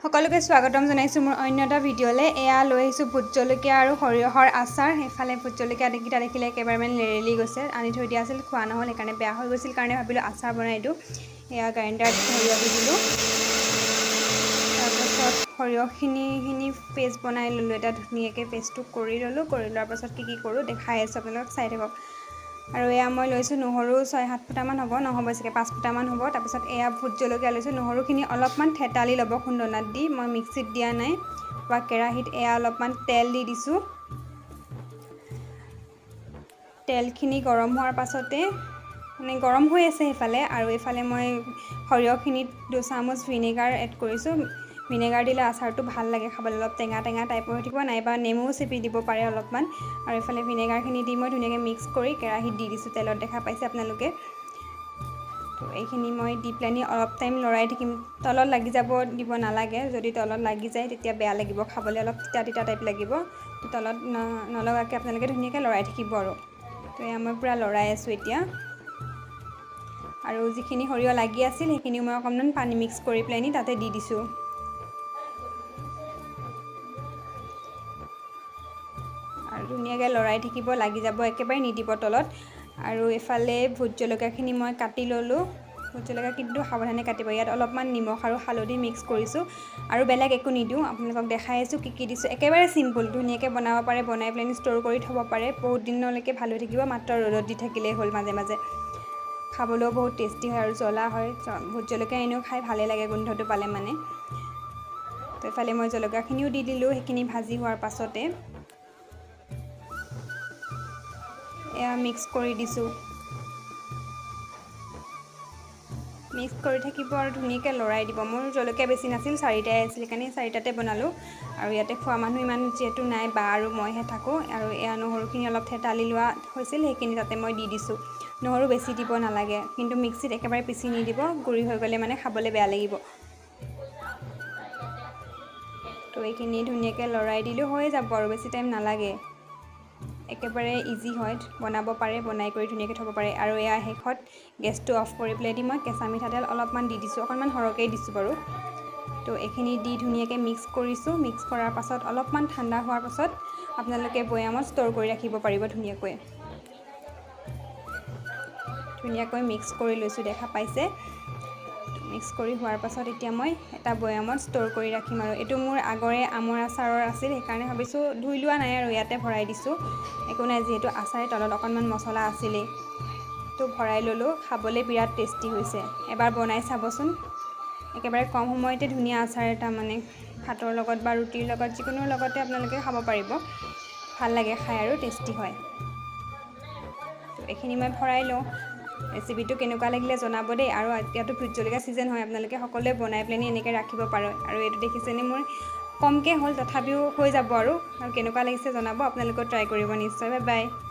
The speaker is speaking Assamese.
সকলোকে স্বাগতম জনাইছোঁ মোৰ অন্য এটা ভিডিঅ'লৈ। এয়া লৈ আহিছোঁ ভোট জলকীয়া আৰু সৰিয়হৰ আচাৰ। সেইফালে ভোট জলকীয়া কেইটা দেখিলে একেবাৰে মানে লেৰেলি গৈছে, আনি থৈ দিয়া আছিল, খোৱা নহ'ল, সেইকাৰণে বেয়া হৈ গৈছিল কাৰণে ভাবিলোঁ আচাৰ বনাই দিওঁ। এয়া গ্ৰাইণ্ডাৰত সৰিয়হ দি দিলোঁ। তাৰপাছত সৰিয়হখিনি পেষ্ট বনাই ল'লোঁ, এটা ধুনীয়াকৈ পেষ্টটো কৰি ল'লোঁ। কৰি লোৱাৰ পাছত কি কি কৰোঁ দেখাই আছোঁ, আপোনালোকক চাই থাকক। আৰু এয়া মই লৈছোঁ নহৰু 6-7 ফুটামান হ'ব, নহ'ব চাগে 5 ফুটামান হ'ব। তাৰপিছত এয়া ভোট জলকীয়া লৈছোঁ। নহৰুখিনি অলপমান থেতালি ল'ব খুন্দনাত দি, মই মিক্সিত দিয়া নাই বা কেৰাহীত এয়া অলপমান তেল দি দিছোঁ। তেলখিনি গৰম হোৱাৰ পাছতে মানে গৰম হৈ আছে সেইফালে, আৰু এইফালে মই সৰিয়হখিনিত 2 চামুচ ভিনেগাৰ এড কৰিছোঁ। ভিনেগাৰ দিলে আচাৰটো ভাল লাগে খাবলৈ, অলপ টেঙা টেঙা টাইপৰ হৈ থাকিব, নাইবা নেমুও চেপি দিব পাৰে অলপমান। আৰু এইফালে ভিনেগাৰখিনি দি মই ধুনীয়াকৈ মিক্স কৰি কেৰাহীত দি দিছোঁ তেলত, দেখা পাইছে আপোনালোকে। তো এইখিনি মই দি পেলানি অলপ টাইম লৰাই থাকিম, তলত লাগি যাব দিব নালাগে, যদি তলত লাগি যায় তেতিয়া বেয়া লাগিব খাবলৈ, অলপ তিতা তিতা টাইপ লাগিব। তো তলত নলগাকৈ আপোনালোকে ধুনীয়াকৈ লৰাই থাকিব আৰু। তো এয়া মই পূৰা লৰাই আছোঁ এতিয়া। আৰু যিখিনি সৰিয়হ লাগি আছিল সেইখিনিও মই অকণমান পানী মিক্স কৰি পেলানি তাতে দি দিছোঁ। আৰু ধুনীয়াকৈ লৰাই থাকিব, লাগি যাব একেবাৰে নিদিব তলত। আৰু এইফালে ভোট জলকীয়াখিনি মই কাটি ল'লোঁ। ভোট জলকীয়া কিন্তু সাৱধানে কাটিব। ইয়াত অলপমান নিমখ আৰু হালধি মিক্স কৰিছোঁ আৰু বেলেগ একো নিদিওঁ। আপোনালোকক দেখাই আছোঁ কি কি দিছোঁ। একেবাৰে চিম্পুল, ধুনীয়াকৈ বনাব পাৰে, বনাই পেলাই ষ্ট'ৰ কৰি থ'ব পাৰে, বহুত দিনলৈকে ভাল হৈ থাকিব, মাত্ৰ ৰ'দত দি থাকিলেই হ'ল মাজে মাজে। খাবলৈও বহুত টেষ্টি হয় আৰু জ্বলা হয়। ভোট জলকীয়া এনেও খাই ভালেই লাগে গোন্ধটো পালে মানে। তো এইফালে মই জলকীয়াখিনিও দি দিলোঁ। সেইখিনি ভাজি হোৱাৰ পাছতে এয়া মিক্স কৰি দিছোঁ। মিক্স কৰি থাকিব আৰু ধুনীয়াকৈ লৰাই দিব। মোৰ জলকীয়া বেছি নাছিল, 4টাই আছিল সেইকাৰণে 4টাতে বনালোঁ। আৰু ইয়াতে খোৱা মানুহ ইমান যিহেতু নাই, বা আৰু মইহে থাকোঁ। আৰু এয়া নহৰুখিনি অলপ থেতালি লোৱা হৈছিল, সেইখিনি তাতে মই দি দিছোঁ। নহৰু বেছি দিব নালাগে, কিন্তু মিক্সিত একেবাৰে পিচি নিদিব, গুড়ি হৈ গ'লে মানে খাবলৈ বেয়া লাগিব। তো এইখিনি ধুনীয়াকৈ লৰাই দিলোঁ, হৈ যাব আৰু বেছি টাইম নালাগে, একেবাৰে ইজি হয়, বনাব পাৰে, বনাই কৰি ধুনীয়াকৈ থ'ব পাৰে। আৰু এয়া শেষত গেছটো অফ কৰি পেলাই দি মই কেঁচা মিঠাতেল অলপমান দি দিছোঁ, অকণমান সৰহকৈয়ে দিছোঁ বাৰু। তো এইখিনি দি ধুনীয়াকৈ মিক্স কৰিছোঁ। মিক্স কৰাৰ পাছত অলপমান ঠাণ্ডা হোৱাৰ পাছত আপোনালোকে বৈয়ামত ষ্ট'ৰ কৰি ৰাখিব পাৰিব ধুনীয়াকৈ। ধুনীয়াকৈ মিক্স কৰি লৈছোঁ, দেখা পাইছে। মিক্স কৰি হোৱাৰ পাছত এতিয়া মই এটা বৈয়ামত ষ্ট'ৰ কৰি ৰাখিম। আৰু এইটো মোৰ আগৰে আমৰ আচাৰৰ আছিল, সেইকাৰণে ভাবিছোঁ ধুই লোৱা নাই আৰু ইয়াতে ভৰাই দিছোঁ, একো নাই যিহেতু আচাৰে তলত অকণমান মছলা আছিলেই। তো ভৰাই ল'লোঁ, খাবলৈ বিৰাট টেষ্টি হৈছে, এবাৰ বনাই চাবচোন। একেবাৰে কম সময়তে ধুনীয়া আচাৰ এটা, মানে ভাতৰ লগত বা ৰুটিৰ লগত যিকোনো লগতে আপোনালোকে খাব পাৰিব, ভাল লাগে খাই আৰু টেষ্টি হয়। তো এইখিনি মই ভৰাই লওঁ। ৰেচিপিটো কেনেকুৱা লাগিলে জনাব দেই। আৰু এতিয়াতো ভোট জলকীয়া ছিজন হয়, আপোনালোকে সকলোৱে বনাই পেলানি এনেকৈ ৰাখিব পাৰে। আৰু এইটো দেখিছেনে মোৰ কমকৈ হ'ল, তথাপিও হৈ যাব আৰু। আৰু কেনেকুৱা লাগিছে জনাব, আপোনালোকেও ট্ৰাই কৰিব নিশ্চয়। Bye bye.